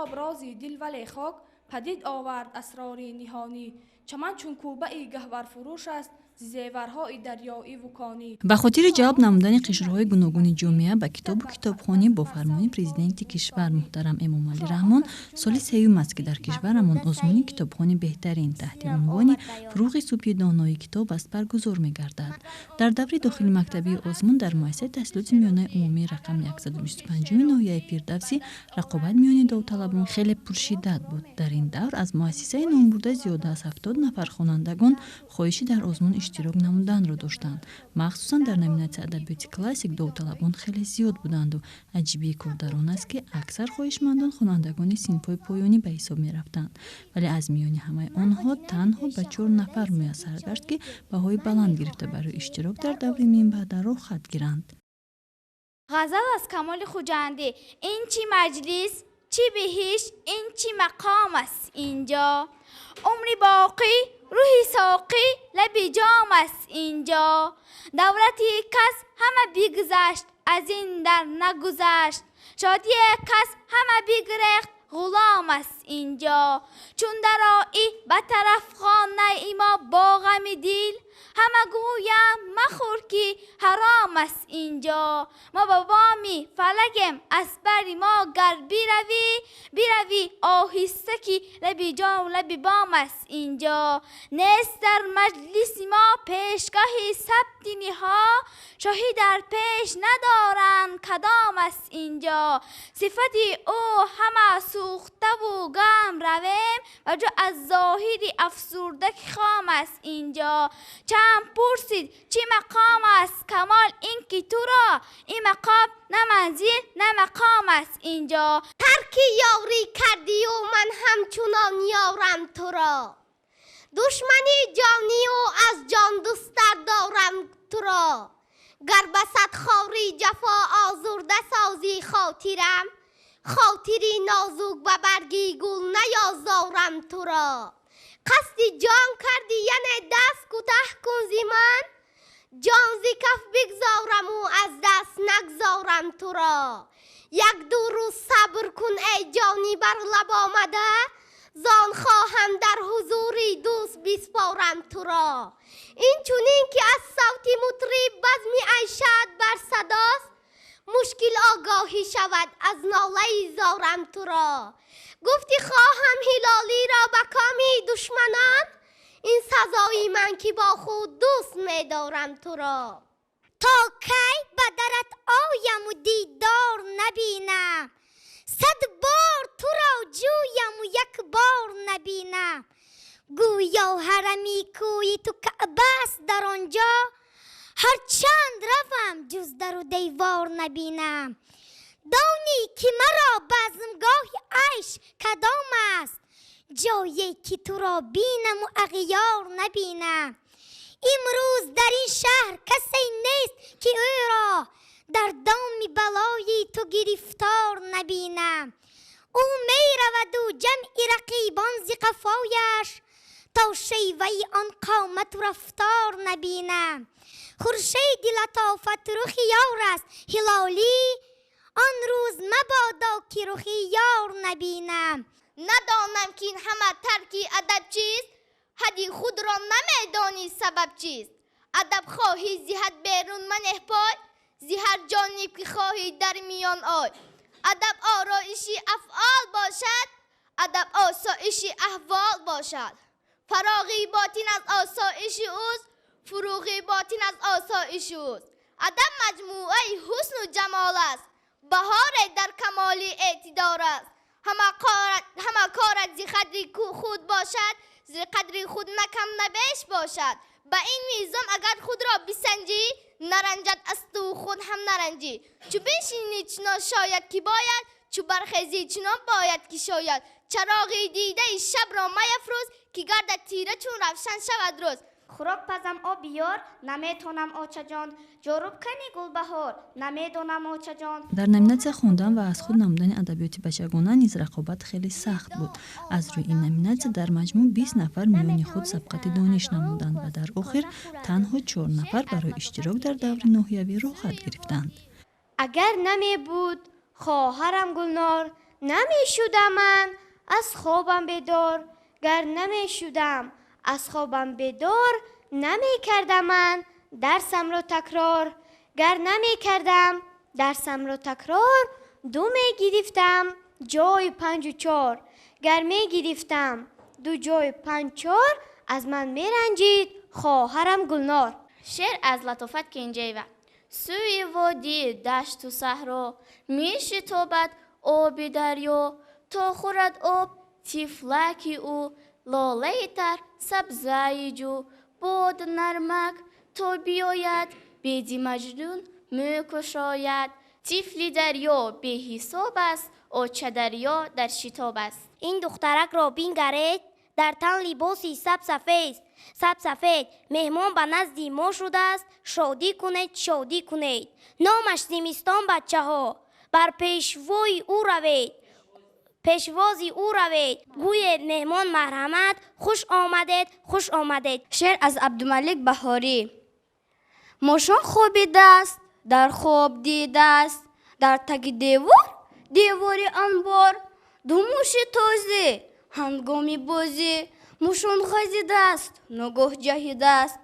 об рози дил, вале хок падид овард асрори ниҳонӣ. Чаман чун кӯбаи гаҳварфурӯш аст зи зеварҳои дарёиву конӣ. Ба хотири ҷалб намудани қишрҳои гуногуни ҷомеа ба китобу китобхонӣ бо фармони Президенти кишвар муҳтарам Эмомалӣ Раҳмон соли сеюм аст, ки дар кишварамон озмуни китобхони беҳтарин таҳти унвони «Фурӯғи субҳи донои китоб аст» баргузор мегардад. Дар даври дохилимактабии озмун дар муассисаи таҳсилоти миёнаи умумии рақами 125-уми ноҳияи Фирдавсӣ рақобат миёни довталабон хеле пуршиддат буд. Дар ин давр аз муассисаи номбурда зиёда аз 70 нафар хонандагон хоҳиши дар озмун иштирок намуданро доштанд. Махсусан дар номинатсияи адабиёти классик довталабон хеле зиёд буданду аҷибии кор дар он аст, ки аксар хоҳишмандон хонандагони синфҳои поёнӣ ба ҳисоб мерафтанд, вале аз миёни ҳамаи онҳо танҳо ба чор нафар муяссар гашт, ки баҳои баланд гирифта, барои иштирок дар даври минбаъда роҳхат гиранд. Ғазал аз Камоли Хуҷандӣ. Ин чӣ маҷлис, чӣ биҳишт, ин чӣ мақом аст инҷо? Умри боқӣ, рӯҳи соқӣ лаби ҷом аст инҷо. Давлати кас ҳама бигузашт, аз ин дар нагузашт. Шодии кас ҳама бигрехт, ғулом аст инҷо. Чун дароӣ ба тараф хонаи мо бо ғами дил, ҳама гӯям махӯр, ки ҳаром аст инҷо. Мо ба боми фалакем, аз бари мо гар биравӣ, биравӣ оҳиста, ки лаби ҷом, лаби бом аст инҷо. Нест дар маҷлиси мо пешгоҳи сабти ниҳо, шоҳӣ дар пеш надоранд, кадом аст инҷо. Сифати ӯ ҳама сӯхтаву гам равем, ва ҷо аз зоҳири афсурда, ки хом аст инҷо. Чанд пурсид, чӣ мақом аст камол ин ки туро, ин мақом на манзил, на мақом аст инҷо. Тарки ёрӣ кардию ман ҳамчунон ёрам туро, душмани ҷонию аз ҷон дӯсттар дорам туро. Гар ба сад хори ҷафо озурда созӣ хотирам, хотири нозук ба барги гул наёзорам туро. Қасди ҷон кардӣ, яъне даст кӯтаҳ кун зи ман, ҷон зи каф бигзораму аз даст нагзорам туро. Як ду рӯз сабр кун, эй ҷони бар лаб омада, зон хоҳам дар ҳузури дӯст биспорам туро. Ин чунин ки аз савти мутриб базми айшат бар садост, мушкил огоҳӣ шавад аз нолаи зорам туро. Гуфти хоҳам ҳилолиро ба коми душманон, ин сазои ман, ки бо худ дӯст медорам туро. То кай ба дарат ояму дидор набинам, сад бор туро ҷӯяму як бор набинам? Гӯё ҳарами кӯи ту Каъбаст, дар он ҷо ҳарчанд равам, ҷуз дару девор набинам. Донӣ, ки маро базмгоҳи айш кадом аст? Ҷое ки туро бинаму ағёр набинам. Имрӯз дар ин шаҳр касе нест, ки ӯро дар доми балои ту гирифтор набинам. Ӯ мераваду ҷамъи рақибон зи қафояш, то шеваи он қомату рафтор набинам. Хуршеди латофат рухи ёр аст ҳилолӣ, он рӯз мабодо, ки рухи ёр набинам. Надонам, ки ин ҳама тарки адаб чист, ҳадди худро намедонӣ, сабаб чист. Адаб хоҳӣ, зи ҳад берун манеҳ пой, зи ҳар ҷониб ки хоҳӣ, дар миён ой. Адаб ороиши афъол бошад, адаб осоиши аҳвол бошад. Фароғи ботин аз осоиши ӯст, фуруғи ботин аз осоиши ӯст. Адаб маҷмӯаи ҳусну ҷамол аст, баҳоре дар камоли эътидор аст. Ҳама корат зи қадри худ бошад, зи қадри худ на кам, на беш бошад. Ба ин мизон агар худро бисанҷӣ, наранҷад аз ту худ ҳам наранҷӣ. Чу биншинӣ, чунон шояд, ки бояд, чу бархезӣ, чунон бояд, ки шояд. Чароғи дидаи шабро маяфрӯз, ки гардад тира чун равшан шавад рӯз. Хӯрок пазам, об биёр, наметонам, очаҷон. Ҷоруб кани, Гулбаҳор, намедонам, очаҷон. Дар номинатсия хондан ва аз худ намудани адабиёти бачагона низ рақобат хеле сахт буд. Аз рӯи ин номинатсия дар маҷмӯъ 20 нафар миёни худ сабқати дониш намуданд ва дар охир танҳо чор нафар барои иштирок дар даври ноҳиявӣ роҳхат гирифтанд. Агар намебуд хоҳарам Гулнор, Намешудам ман аз хобам бедор, гар намешудам аз хобам бедор, намекардам ман дарсамро такрор, гар намекардам дарсамро такрор, ду мегирифтам ҷои панҷу чор, гар мегирифтам ду ҷои панҷ чор, аз ман меранҷид хоҳарам Гулнор. Шеър аз Латофат Кенҷаева. Сӯи водӣ, дашту саҳро мешитобад оби дарё, то хӯрад об тифлаки ӯ, лолаи тар, сабзаи ҷӯ, бод нармак то биёяд, беди Маҷнун мекушояд. Тифли дарё беҳисоб аст, оча дарё дар шитоб аст. Ин духтаракро бингаред, дар тан либоси сабсафед, сабсафед, меҳмон ба назди мо шудааст, шодӣ кунед, шодӣ кунед. Номаш зимистон, бачаҳо, бар пешвои ӯ равед, пешвози ӯ равед, гӯед меҳмон марҳамат, хуш омадед, хуш омадед. Шеър аз Абдумалик Баҳорӣ. Мошон хобидааст, дар хоб дидааст, дар таги девор, девори анбор, ду муши тозӣ ҳангоми бозӣ, мушон ғазидааст, ногоҳ ҷаҳидааст,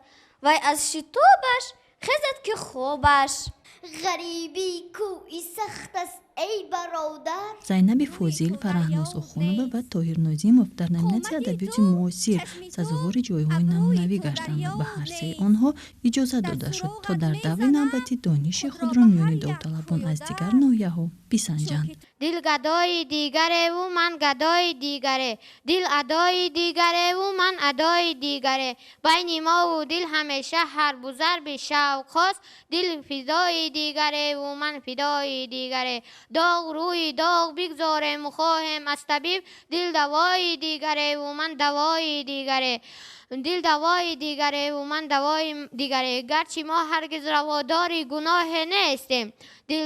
вай аз шитобаш хезад ки хобаш. Ғарибӣ кӯи сахт аст, эй бародар. Зайнаби Фозил, Фараҳноз Охунова ва Тоҳир Нозимов дар номинатсияи адабиёти муосир сазовори ҷойҳои намунавӣ гаштанд ва ба ҳар сеи онҳо иҷозат дода шуд, то дар даври навбатӣ дониши худро миёни довталабон аз дигар ноҳияҳо бисанҷанд. Дил гадои дигареву ман гадои дигаре, дил адои дигареву ман адои дигаре, байни мову дил ҳамеша ҳарбу зарби шавқҳост, дил фидои дигареву ман фидои дигаре, доғ рӯи доғ бигзорему хоҳем аз табиб, дил давои дигареву ман давои дигаре, дил давои дигареву ман давои дигаре, гарчи мо ҳаргиз раводори гуноҳе нестем, дил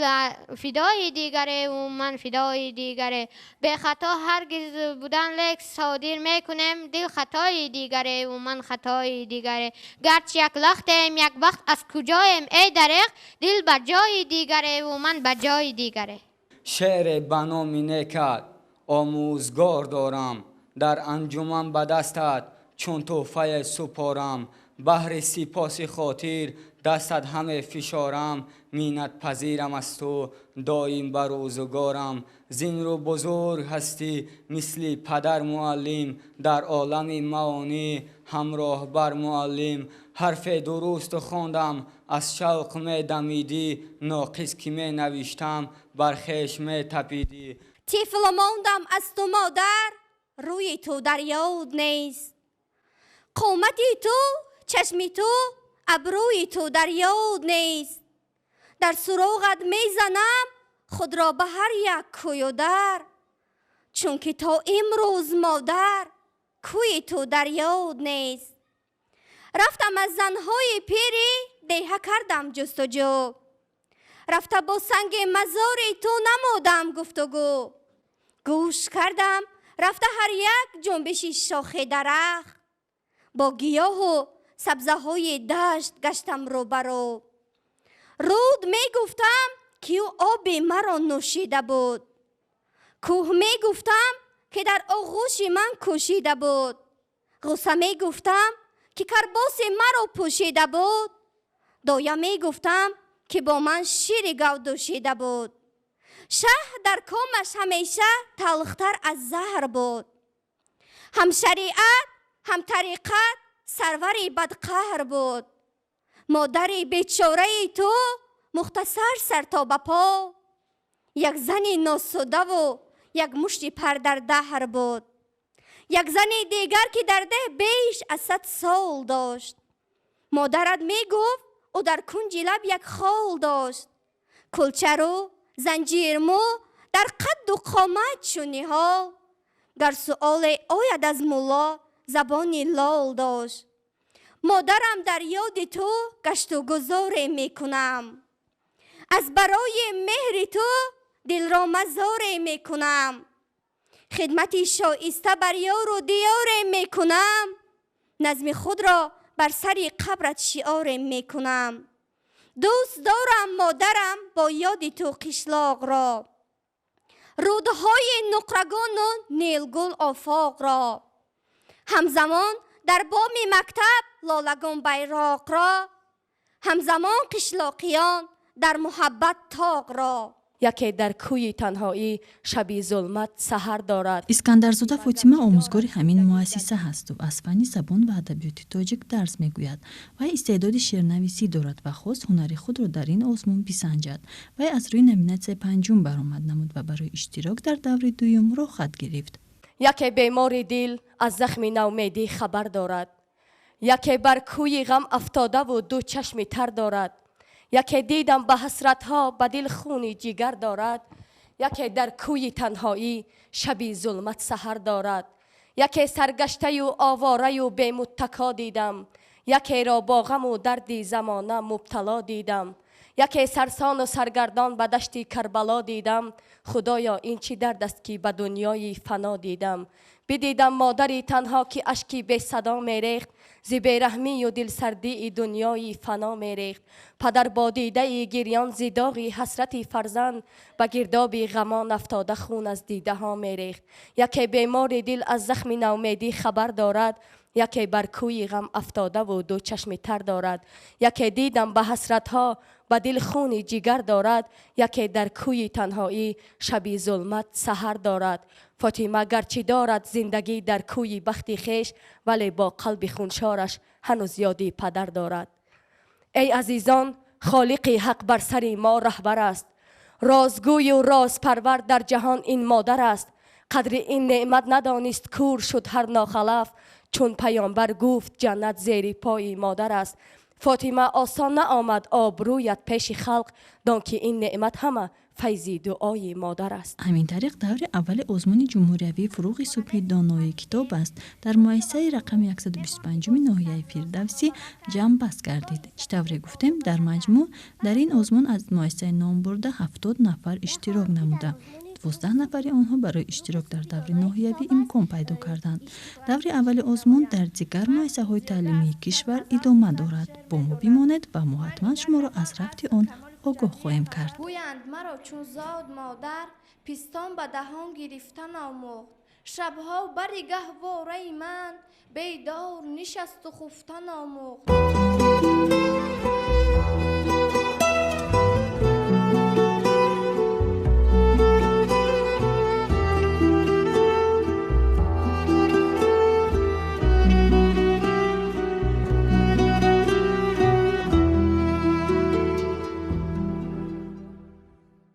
фидои дигареву ман фидои дигаре, бехато ҳаргиз будан лек содир мекунем, дил хатои дигареву ман хатои дигаре, гарчи як лахтем як вақт аз куҷоем эй дареғ, дил ба ҷои дигареву ман ба ҷои дигаре. Шеъре ба номи некат омӯзгор дорам, дар анҷуман ба дастат чун тӯҳфае супорам, баҳри сипоси хотир дастат ҳаме фишорам, миннатпазирам аз ту доим ба рӯзугорам, зин рӯ бузург ҳастӣ мисли падар муаллим, дар олами маонӣ ҳамроҳбар муаллим, ҳарфе дуруст хондам аз шавқ медамидӣ, ноқис ки менавиштам бар хеш метапидӣ. Тифл мондам аз ту модар, рӯи ту дар ёд нест, қомати ту, чашми ту, абрӯи ту дар ёд нест, дар суроғат мезанам худро ба ҳар як кӯю дар, чунки то имрӯз модар кӯи ту дар ёд нест. Рафтам аз занҳои пири деҳа кардам ҷустуҷӯ, рафта бо санги мазори ту намудам гуфтугӯ, гӯш кардам рафта ҳар як ҷунбиши шохи дарахт, бо гиёҳу сабзаҳои дашт гаштам рӯбарӯ. Руд мегуфтам ки ӯ оби маро нӯшида буд, кӯҳ мегуфтам ки дар оғӯши ман кӯшида буд, ғусса мегуфтам ки карбоси маро пӯшида буд, доя мегуфтам ки бо ман шири гав дӯшида буд. Шаҳ дар комаш ҳамеша талхтар аз заҳр буд, ҳам шариат ҳам тариқат сарвари бадқаҳр буд. Модари бечораи ту мухтасар сар то ба по, як зани носудаву як мушти пар дар даҳр буд. Як зани дигар ки дар деҳ беш аз 100 сол дошт, модарат мегуфт ӯ дар кунҷи лаб як хол дошт. Кулчару занҷирмӯ дар қадду қомат чун ниҳол, гар суоле ояд аз мулло забони лол дошт. Модарам дар ёди ту гашту гузоре мекунам, аз барои меҳри ту дилро мазоре мекунам, хидмати шоиста бар ёру диёре мекунам, назми худро бар сари қабрат шиоре мекунам. Дӯст дорам модарам бо ёди ту қишлоқро, Рудҳои нуқрагуну нилгул офоқро, ҳамзамон дар боми мактаб лолагун байроқро, ҳамзамон қишлоқиён дар муҳаббат тоқро. Яке дар кӯи танҳоӣ шаби зулмат саҳар дорад. Искандарзода Фотима омӯзгори ҳамин муассиса ҳасту аз фанни забон ва адабиёти тоҷик дарс мегӯяд. Вай истеъдоди шеърнависӣ дорад ва хост ҳунари худро дар ин озмун бисанҷад. Вай аз рӯи номинатсияи панҷум баромад намуд ва барои иштирок дар даври дуюм роҳхат гирифт. Яке бемори дил аз захми навмедӣ хабар дорад, яке бар кӯи ғам афтодаву ду чашми тар дорад, яке дидам ба ҳасратҳо ба дил хуни ҷигар дорад, яке дар кӯи танҳоӣ шаби зулмат саҳар дорад, яке саргаштаю овораю бемуттако дидам, якеро бо ғаму дарди замона мубтало дидам, яке сарсону саргардон ба дашти Карбало дидам. Худоё, ин чӣ дард аст, ки ба дунёи фано дидам. Бидидам модари танҳо, ки ашки бесадо мерехт, зи бераҳмию дилсардии дунёи фано мерехт. Падар бо дидаи гирён зи доғи ҳасрати фарзанд ба гирдоби ғамон афтода хун аз дидаҳо мерехт. Яке бемори дил аз захми навмедӣ хабар дорад, яке бар кӯи ғам афтодаву ду чашми тар дорад, яке дидам ба ҳасратҳо ба дил хуни ҷигар дорад, яке дар кӯи танҳоӣ шаби зулмат саҳар дорад. Фотима гарчи дорад зиндагӣ дар кӯи бахти хеш, вале бо қалби хуншораш ҳанӯз ёди падар дорад. Эй азизон, холиқи ҳақ бар сари мо раҳбар аст, розгӯю розпарвар дар ҷаҳон ин модар аст. Қадри ин неъмат надонист, кӯр шуд ҳар нохалаф, чун паёмбар гуфт ҷаннат зери пои модар аст. Фотима, осон наомад обрӯят пеши халқ, дон ки ин неъмат ҳама файзи дуои модар аст. Ҳамин тариқ даври аввали озмуни ҷумҳуриявии «Фурӯғи субҳи донои китоб аст» дар муассисаи рақами 125-уми ноҳияи Фирдавсӣ ҷамъбаст гардид. Чӣ тавре гуфтем, дар маҷмӯъ дар ин озмун аз муассисаи номбурда 70 нафар иштирок намуда, 12 нафари онҳо барои иштирок дар даври ноҳиявӣ имкон пайдо карданд. Даври аввали озмун дар дигар муассисаҳои таълимии кишвар идома дорад. Бо мо бимонед ва мо ҳатман шуморо аз рафти он огоҳ хоҳем кард. Гӯянд, маро чун зод модар, пистон ба даҳон гирифтан омӯхт, шабҳо бари гаҳвораи ман бедор нишасту хуфтан омӯхт.